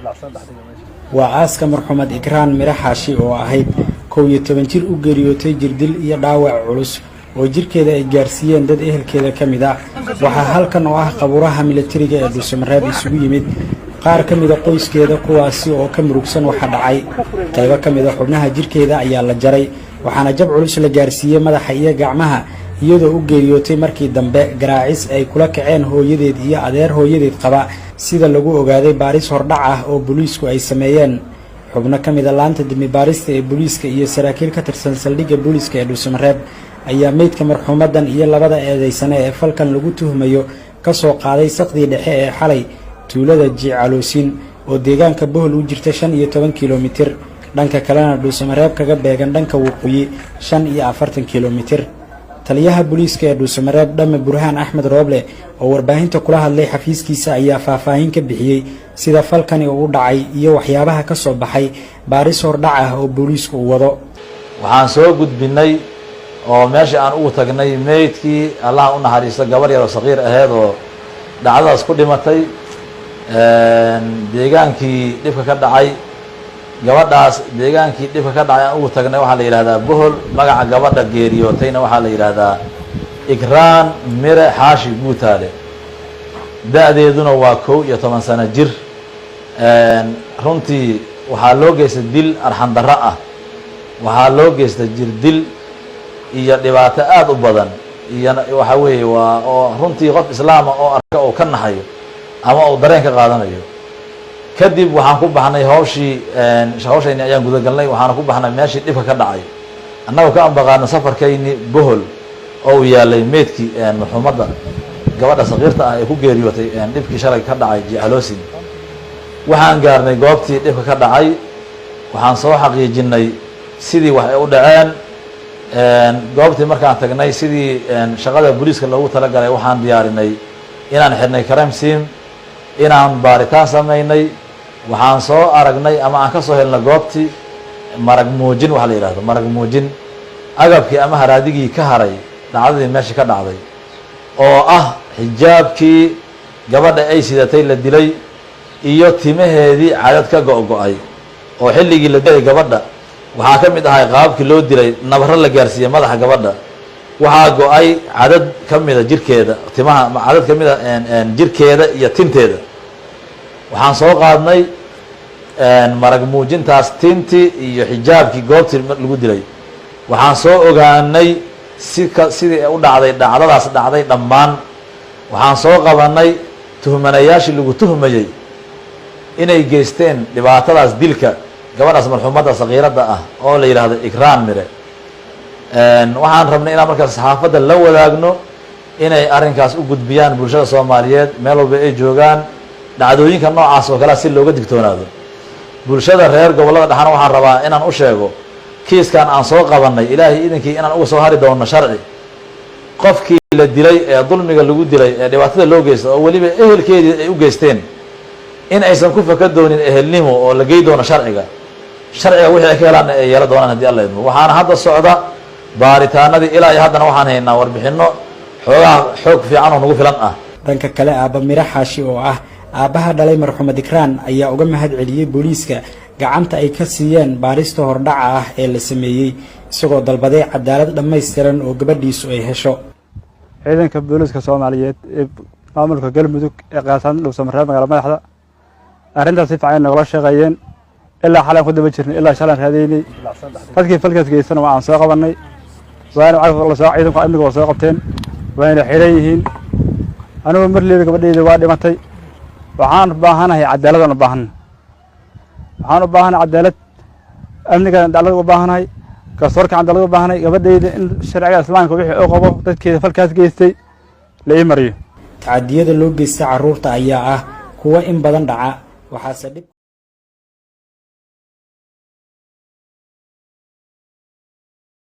Waa aaska marxuumad Ikraan Miro Xaashi oo ahayd 11 jir u geeriyootay jirdil iyo dhaawac culus oo jirkeeda ay gaarsiiyeen dad ehelkeeda ka mid ah. Waxaa halkan oo ah qabuuraha militariga ee Dhuusamareeb isugu yimid qaar ka mida qoyskeeda, kuwaasi oo ka murugsan waxa dhacay. Qaybo ka mida xubnaha jirkeeda ayaa la jaray, waxaana jab culus la gaarsiiyey madaxa iyo gacmaha, iyadoo u geeriyootay markii dambe garaacis ay kula kaceen hooyadeed iyo adeer hooyadeed qaba, sida lagu ogaaday baaris hordhac ah oo booliisku ay sameeyeen. Xubno ka mida laanta dembi baarista ee booliiska iyo saraakiil ka tirsan saldhigga booliiska ee Dhuusamareeb ayaa meydka marxuumadan iyo labada eedeysane ee falkan lagu tuhmayo ka soo qaaday saqdii dhexe ee xalay tuulada Jicaloosin oo deegaanka Bohol u jirta 15 kilomitir, dhanka kalena Dhuusamareeb kaga beegan dhanka waqooyi 45 kilomitir. Taliyaha booliiska ee Dhuusamareeb, Dhame Burhaan Axmed Rooble, oo warbaahinta kula hadlay xafiiskiisa, ayaa faahfaahin ka bixiyey sida falkani uu u dhacay iyo waxyaabaha ka soo baxay baaris hordhac ah oo booliisku uu wado. Waxaan soo gudbinay oo meesha aan ugu tagnay meydkii, Allaha u naxariisto, gabar yaroo saqiir aheyd oo dhacdadaas ku dhimatay. Deegaankii dhibka ka dhacay gabadhaas, deegaankii dhibka ka dhacay aan ugu tagnay waxaa la yidhahdaa Bohol. Magaca gabadha geeriyootayna waxaa la yidhaahdaa Ikraan Mire Xaashi Guutaale, da-deeduna waa 11 sano jir. Runtii waxaa loo geystay dil arxandarro ah, waxaa loo geystay jir dil iyo dhibaato aada u badan, iyo waxa weeye waa oo runtii qof islaama oo arka oo ka naxayo ama uu dareen ka qaadanayo. Kadib waxaan ku baxnay hawshii, hawshayni ayaan gudagalnay. Waxaana ku baxnay meeshii dhibka ka dhacay, annagoo ka ambaqaadna safarkayni Bohol oo uu yaalay meydkii marxuumadda, gabadha sakiirta ah ee ku geeriyootay dhibkii shalay ka dhacay Jicaloosin. Waxaan gaarnay goobtii dhibka ka dhacay, waxaan soo xaqiijinay sidii wax ay u dhaceen. Goobtii markaan tagnay, sidii shaqada booliiska loogu talagalay, waxaan diyaarinay inaan xidhnay crime scene, inaan baaritaan samaynay. Waxaan soo aragnay ama aan ka soo helnay goobtii marag muujin, waxa la yidhahdo marag muujin, agabkii ama haraadigii ka haray dhacdadii meesha ka dhacday, oo ah xijaabkii gabadha ay sidatay la dilay iyo timaheedii cadad ka go-go-ay oo xilligii la dilay gabadha. Waxaa ka mid ahay qaababkii loo dilay nabaro la gaarsiiyey madaxa gabadha. Waxaa go-ay cadad ka mida jirkeeda, timaha cadad ka mida jirkeeda iyo tinteeda. Waxaan soo qaadnay marag muujintaas, tintii iyo xijaabkii goobtii lagu dilay. Waxaan soo ogaanay sika sidii u dhacday dhacdadaas dhacday dhammaan. Waxaan soo qabanay tuhmanayaashii lagu tuhmayey inay geysteen dhibaatadaas dilka gabadhaas marxuumadda sakiiradda ah oo la yidhaahdo Ikraan Mire. Waxaan rabnay inaan markaas saxaafadda la wadaagno inay arrinkaas u gudbiyaan bulshada Soomaaliyeed meel walba ay joogaan, dhacdooyinka noocaas oo kalea si looga digtoonaado. Bulshada reer gobollada dhexana waxaan rabaa inaan u sheego kiiskan aan soo qabanay, Ilaahay idinkii, inaan uga soo hari doono sharci. Qofkii la dilay ee dulmiga lagu dilay ee dhibaatada loo geysta oo weliba ehelkeedii ay u geysteen, in aysan ku faka doonin ehelnimo oo la gey doono sharciga. Sharciga wixii ay ka helaanna ay yeelo doonaan haddii Alla idmo. Waxaana hadda socda baaritaanadii. Ilaa iyo haddana waxaan haynaa warbixinno xoogaha xoog fiican oo nagu filan ah. Dhanka kale, aabba Miro Xaashi oo ah aabbaha dhalay marxuumad Ikraan ayaa uga mahad celiyey booliiska gacanta ay ka siiyeen baarista hordhaca ah ee la sameeyey, isagoo dalbaday cadaalad dhammaystiran oo gabadhiisu ay hesho. Ciidanka booliiska Soomaaliyeed ee maamulka Galmudug ee qaasan Dhuusamareeb, magaala madaxda, arrintaas si fiican nagula shaqeeyeen. Ilaa xalaan ku daba jirnay, ilaa shalaan raadaynay. Dadkii falkaas geystana waa aan soo qabannay, waana lasoo ciidanku amniga waa soo qabteen, wayna xiran yihiin. Anigu marliiba gabadhayda waa dhimatay. Waxaan u baahanahay cadaaladaan u baahanay, waxaan u baahanahay cadaalad, amnigaan cadaalad u baahanahay, garsoorka cadaalad u baahanahay. Gabadhayda in sharciga Islaamka wixii uu qabo dadkeeda falkaas geystay la ii mariyo. Tacadiyada loo geysta carruurta ayaa ah kuwa in badan dhaca, waxaase dhib